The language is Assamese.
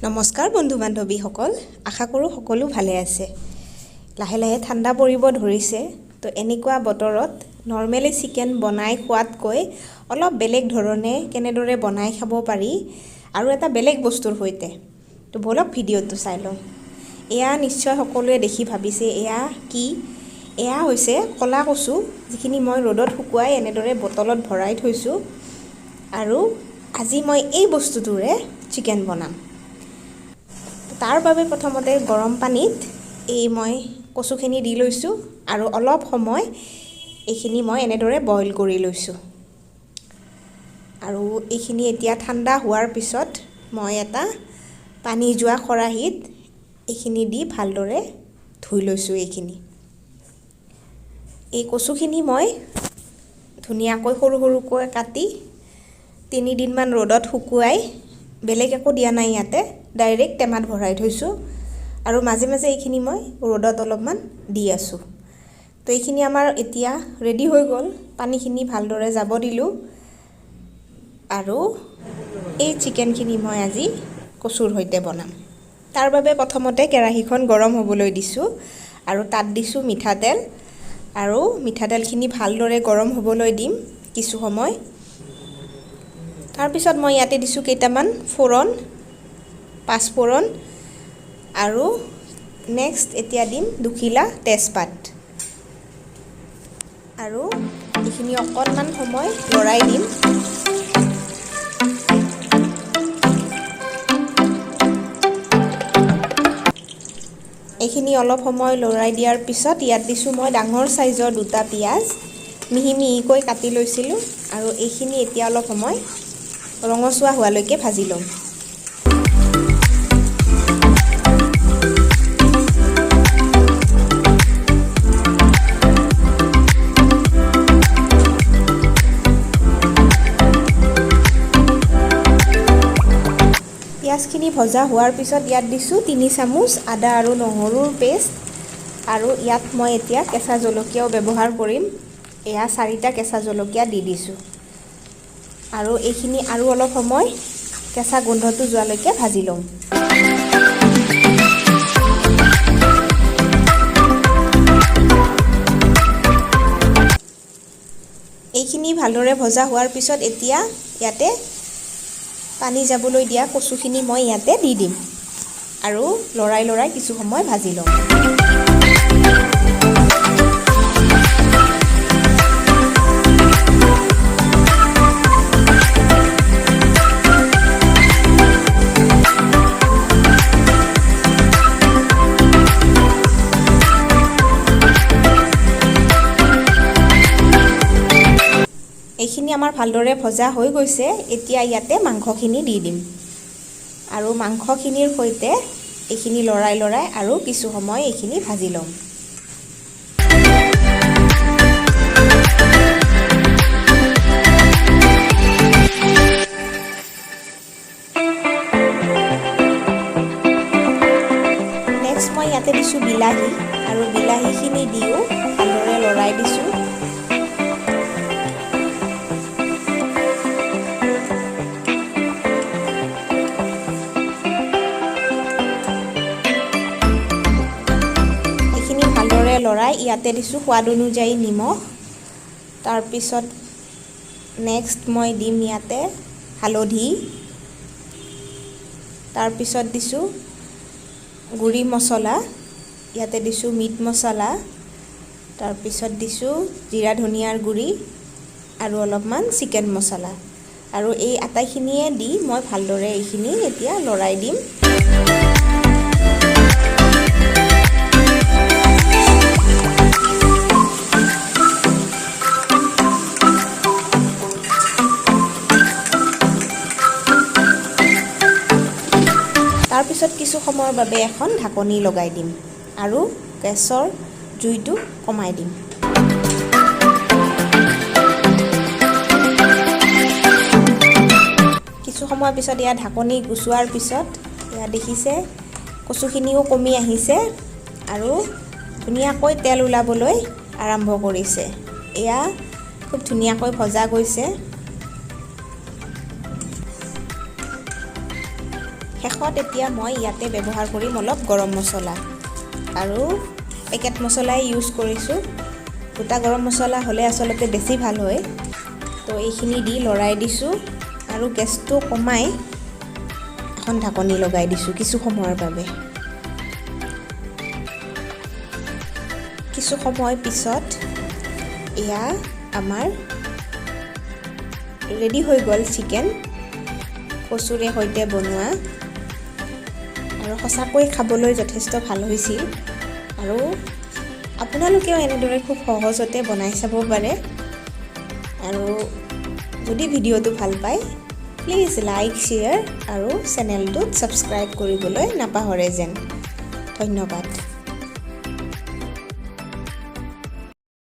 নমস্কাৰ বন্ধু বান্ধৱীসকল, আশা কৰোঁ সকলো ভালে আছে। লাহে লাহে ঠাণ্ডা পৰিব ধৰিছে, তো এনেকুৱা বতৰত নৰ্মেলি চিকেন বনাই খোৱাতকৈ অলপ বেলেগ ধৰণে কেনেদৰে বনাই খাব পাৰি আৰু এটা বেলেগ বস্তুৰ সৈতে, তো ব'লক ভিডিঅ'টো চাই লওঁ। এয়া নিশ্চয় সকলোৱে দেখি ভাবিছে এয়া কি? এয়া হৈছে ক'লা কচু, যিখিনি মই ৰ'দত শুকুৱাই এনেদৰে বটলত ভৰাই থৈছোঁ আৰু আজি মই এই বস্তুটোৰে চিকেন বনাম। তাৰ বাবে প্ৰথমতে গৰম পানীত এই মই কচুখিনি দি লৈছোঁ আৰু অলপ সময় এইখিনি মই এনেদৰে বইল কৰি লৈছোঁ। আৰু এইখিনি এতিয়া ঠাণ্ডা হোৱাৰ পিছত মই এটা পানী যোৱা খৰাহীত এইখিনি দি ভালদৰে ধুই লৈছোঁ। এই কচুখিনি মই ধুনীয়াকৈ সৰু সৰুকৈ কাটি তিনিদিনমান ৰ'দত শুকুৱাই, বেলেগ একো দিয়া নাই ইয়াতে, ডাইৰেক্ট টেমাত ভৰাই থৈছোঁ আৰু মাজে মাজে এইখিনি মই ৰ'দত অলপমান দি আছোঁ। তো এইখিনি আমাৰ এতিয়া ৰেডি হৈ গ'ল। পানীখিনি ভালদৰে যাব দিলোঁ আৰু এই চিকেনখিনি মই আজি কচুৰ সৈতে বনাম। তাৰ বাবে প্ৰথমতে কেৰাহীখন গৰম হ'বলৈ দিছোঁ আৰু তাত দিছোঁ মিঠাতেল আৰু মিঠাতেলখিনি ভালদৰে গৰম হ'বলৈ দিম কিছু সময়। তাৰপিছত মই ইয়াতে দিছোঁ কেইটামান ফোৰণ, পাঁচফোৰণ আৰু নেক্সট এতিয়া দিম দুখিলা তেজপাত আৰু এইখিনি অকণমান সময় লৰাই দিম। এইখিনি অলপ সময় লৰাই দিয়াৰ পিছত ইয়াত দিছোঁ মই ডাঙৰ চাইজৰ দুটা পিঁয়াজ, মিহি মিহিকৈ কাটি লৈছিলোঁ আৰু এইখিনি এতিয়া অলপ সময় ৰঙচুৱা হোৱালৈকে ভাজি ল'ম। পিঁয়াজখিনি ভজা হোৱাৰ পিছত ইয়াত দিছোঁ 3 চামুচ আদা আৰু নহৰুৰ পেষ্ট আৰু ইয়াত মই এতিয়া কেঁচা জলকীয়াও ব্যৱহাৰ কৰিম। এয়া 4টা কেঁচা জলকীয়া দি দিছোঁ আৰু এইখিনি আৰু অলপ সময় কেঁচা গোন্ধটো যোৱালৈকে ভাজি ল'ম। এইখিনি ভালদৰে ভজা হোৱাৰ পিছত এতিয়া ইয়াতে পানী যাবলৈ দিয়া কচুখিনি মই ইয়াতে দি দিম আৰু লৰাই লৰাই কিছু সময় ভাজি ল'ম। এইখিনি আমাৰ ভালদৰে ভজা হৈ গৈছে। এতিয়া ইয়াতে মাংসখিনি দি দিম আৰু মাংসখিনিৰ সৈতে এইখিনি লৰাই লৰাই আৰু কিছু সময় এইখিনি ভাজি ল'ম। নেক্সট মই ইয়াতে দিছোঁ বিলাহী আৰু বিলাহীখিনি দিও ভালদৰে লৰাই দিছোঁ। লৰাই ইয়াতে দিছোঁ সোৱাদ অনুযায়ী নিমখ। তাৰপিছত নেক্সট মই দিম ইয়াতে হালধি, তাৰপিছত দিছোঁ গুড়ি মছলা, ইয়াতে দিছোঁ মিট মছলা, তাৰপিছত দিছোঁ জিৰা ধনিয়াৰ গুড়ি আৰু অলপমান চিকেন মছলা আৰু এই আটাইখিনিয়ে দি মই ভালদৰে এইখিনি এতিয়া লৰাই দিম। তাৰপিছত কিছু সময়ৰ বাবে এখন ঢাকনি লগাই দিম আৰু গেছৰ জুইটো কমাই দিম। কিছু সময়ৰ পিছত এয়া ঢাকনি গুচোৱাৰ পিছত এয়া দেখিছে কচুখিনিও কমি আহিছে আৰু ধুনীয়াকৈ তেল ওলাবলৈ আৰম্ভ কৰিছে। এয়া খুব ধুনীয়াকৈ ভজা গৈছে। শেষত শেষত এতিয়া মই ইয়াতে ব্যৱহাৰ কৰিম অলপ গৰম মছলা আৰু পেকেট মছলাই ইউজ কৰিছোঁ। গোটা গৰম মছলা হ'লে আচলতে বেছি ভাল হয়। তো এইখিনি দি লৰাই দিছোঁ আৰু গেছটো কমাই এখন ঢাকনি লগাই দিছোঁ কিছু সময়ৰ বাবে। কিছু সময় পিছত এয়া আমাৰ ৰেডি হৈ গ'ল চিকেন কচুৰে সৈতে বনোৱা। আৰু সঁচাকৈ খাবলৈ যথেষ্ট ভাল হৈছিল আৰু আপোনালোকেও এনেদৰে খুব সহজতে বনাই চাব পাৰে। আৰু যদি ভিডিঅ'টো ভাল পায়, প্লিজ লাইক, শ্বেয়াৰ আৰু চেনেলটোত ছাবস্ক্ৰাইব কৰিবলৈ নাপাহৰে যেন। ধন্যবাদ।